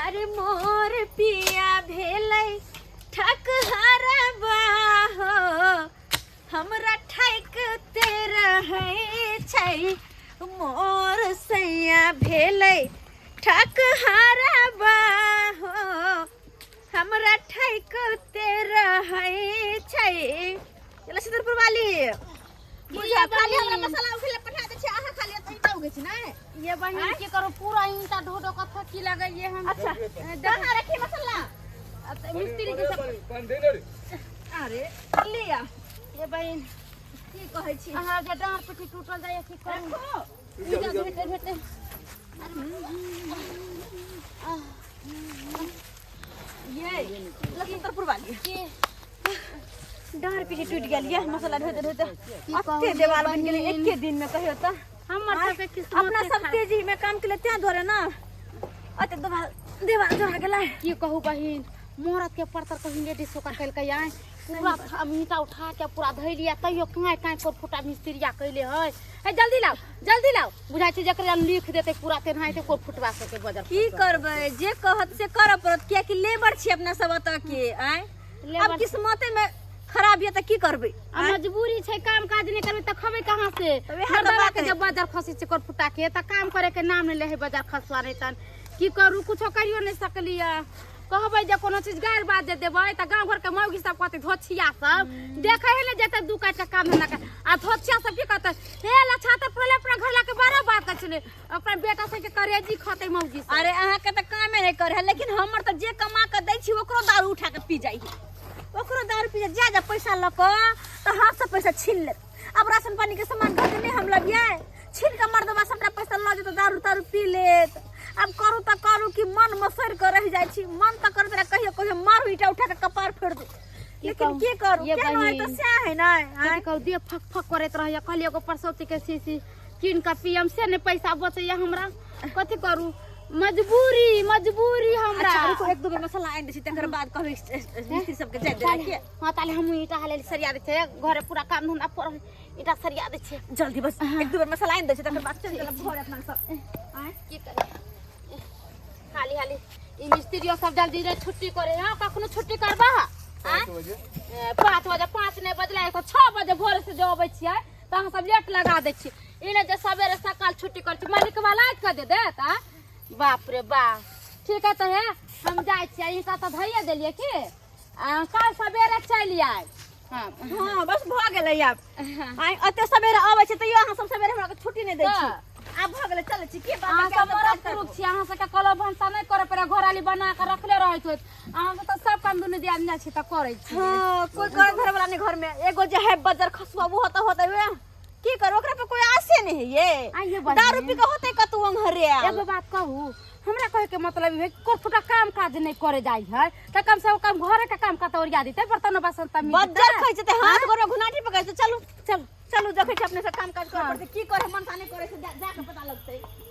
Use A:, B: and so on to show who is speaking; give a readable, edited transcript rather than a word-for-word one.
A: अरे मोर पिया भेलै ठकहरबा हो, हमरा ठकते रहै छै। मोर सैया भेलै ठकहरबा हो, हमरा ठकते रहै छै। लक्ष्मीपुर वाली बुझा खाली हमरा मसाला उठेला पठा दै छै। अहाँ खाली एतऽ ईंटा उघै छी ने?
B: ये बहिन, की करू, पूरा ईंटा ढो ढो के थकी लगैये हम।
A: अच्छा, कहाँ रखी मसाला?
B: अब तऽ मिस्त्री के सब
A: अरे लिया।
B: ये बहिन।
A: की कहै छी?
B: अहाँ के डाँर पिठी टूटल जाइए, की करू?
A: रखो।
B: ईंटा भेटे भेटे।
A: ये लखीमपुर वाली
B: की?
A: डाँर पीछे टूटि गेल ये मसाला ढोते ढोते।
B: की कहू
A: अते
B: ये
A: देवाल बनि गेलै
B: बहिन?
A: एके दिन में, कहियो तऽ।
B: हमर सबके किस्मत
A: अपना सब तेजी में काम केले, तें दुआरे ना अते देवाल देवाल जोड़ा गेलै।
B: की कहू बहिन, मरद के परतर कहीं लेडीज ओकर केलकै आय। पूरा ईंटा उठा के पूरा धैलिया, तैयो काँय काँय पर फुटा मिस्त्रिया कैले है। हे, जल्दी लाओ, जल्दी लाओ। बुझाइ छै जकरा लिख देतै पूरा तेनाहिते कोइ फुटवा सबके बजर।
A: की करबै, जे कहत से करऽ पड़त, कियाकि लेबर छी अपना सब एतऽ के। आँय, अब
B: लेबर
A: किस्मते में खराब ये तऽ की करबै?
B: आ मजबूरी छै, काम काज नहि करबै तऽ खबै कहाँ से?
A: तऽ वएह तऽ
B: मर्दवा
A: बात
B: के
A: है।
B: जब बाजार खसै छै कर फुटा के, तऽ काम करे के नाम नहि लै है बाजार खसवा। नहि तहन की करू? कुछो करियो नहि सकलियै। कहबै जे कोनो चीज गारि बात जे देबै तऽ गाँव घरके मौगी सब कहतै, धोछिया सब देखै है ने जेतै दू काटि के काम धंधा कर। आ धोछिया सब की कहतै? हे लछा तऽ पहिले अपना घर लाके बड़ा बात करै छलै, अपना बेटा सबके करेजी खतै मौगी सब।
A: अरे, अहाँके तऽ कामे नहि करे है, लेकिन हमर तऽ जे कमा कऽ दै छी ओकरो दारू उठा कऽ पी जाइ है, ओकरो दारू पी जाइ। जा जा पैसा लऽ कऽ तऽ हाथसँ पैसा छीन लेत। अब राशन पानी के सामान घर के नहि हम लबियै, छीन कऽ मर्दबा सबटा पैसा लऽ जेतै, दारू तारू पी लेत। आब करू तऽ करू कि, मन मसरि कऽ रहि जाइ छी। मन तऽ करैत रहै कहियो कहियो मारू ईंटा उठा कऽ कपार फोड़ि दू, लेकिन
B: कहू?
A: की करू?
B: ये
A: केना है तऽ
B: बहिन।
A: सएह है ने?
B: कथी कहू, देह फक फक करैत रहैया। कहलियै एगो परसौती के शीशी कीन कऽ पियम, से नहि पैसा बचैया हमरा। कथी करू, मजबूरी, मजबूरी हमरा।
A: अच्छा रुको, एक दू बेर मसाला आनि दै छी, तकर बाद कहबै मिस्त्री सबके जाय देला के।
B: हाँ, ताले हम ईंटा हाले सरिया दै छियै। घरे पूरा काम धंधा पड़ल, ईंटा सरिया दै छियै।
A: जल्दी, बस एक दू बेर मसाला आनि दै छी, तकर बाद चलि चलब घर अपना सब। आँय?
B: की करी, हाली हाली ई मिस्त्रियो सब जल्दी रे छुट्टी करे। हाँ, कखनो छुट्टी करबा? आँय? 5 बजे, 5 नहि बजलै तऽ 6 बजे भोरे से जो अबै छियै तऽ अहाँ सब लेट लगा दै छियै। ई नहि जे सवेरे सकाल छुट्टी करै छी, मालिक वाला आबि कऽ दे देत। आँय, बाप रे बाप। ठीक है तऽ हे, हम जाइ छियै। ईंटा तऽ धैये देलियै की, आ काल्हि सवेरे चलि आयब। हाँ।
A: हाँ, बस भऽ गेलै आब। आइ एते सवेरे अबै छै तैयो अहाँ सब सवेरे हमरा के छुट्टी नहि दै छी। आब भऽ गेलै, चलै छी। की बात
B: अहाँ
A: है,
B: सब
A: काज
B: मरद
A: करबो।
B: पुरुष छी, अहाँ सबके कलो भनसा नहि करे पड़े, घरवाली बना के रखले रहैत होत। अहाँ सब तऽ सब काम दुनू दियादनी छी तऽ करै छी।
A: हाँ, कोई करे धरे वाला नहीं घर में। एगो जे है बजर खसुआ, वो होता होता वे की करू, ओकरा पे कोई आसे नहीं है ये।
B: आइए बहिन।
A: दारू पी के होते कतौ अंघरे आयल।
B: एगो बात कहू, हमरा कहे के मतलब है को फुटा काम काज नहीं करे जाय है त कम से कम घरे के काम कत ओरिया देते, बर्तन बासन त मिल।
A: बज्जर खाइ छै ते हाथ गोर में घुनाटी पकड़ छै। चलू चलू चलू, जखै छै अपने से काम काज करे पड़तै। की करे, मन सा नहीं करे छै, जा के पता लगतै।